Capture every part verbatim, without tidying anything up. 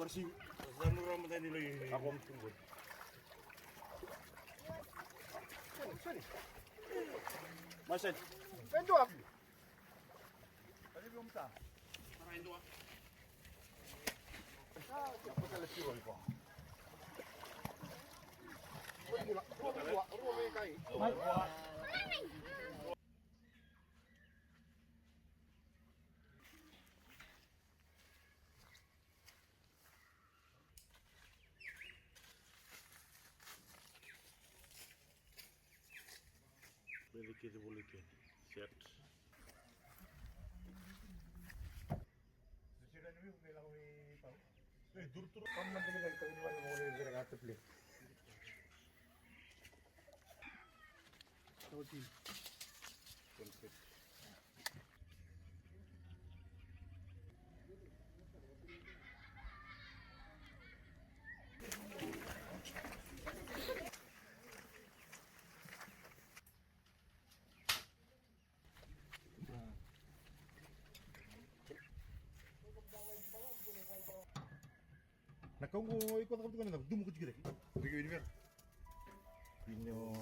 Siu. Sa mura mada ni lai. Ako. Sori, sori. Masai. Vei dua. Vei dua. Vei kece voli kece. Set. Ei, duruturu. Oti. Na kau qo iko cakava tiko na dumu ko tiko reki. Reki wini vera. Wini o.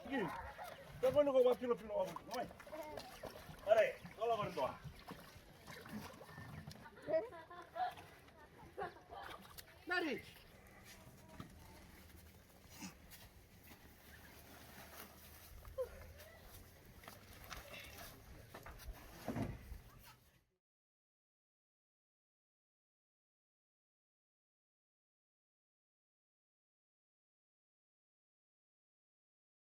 Io. Tá vendo como aquilo pelo amor de mãe? Peraí, olha agora então. Nari.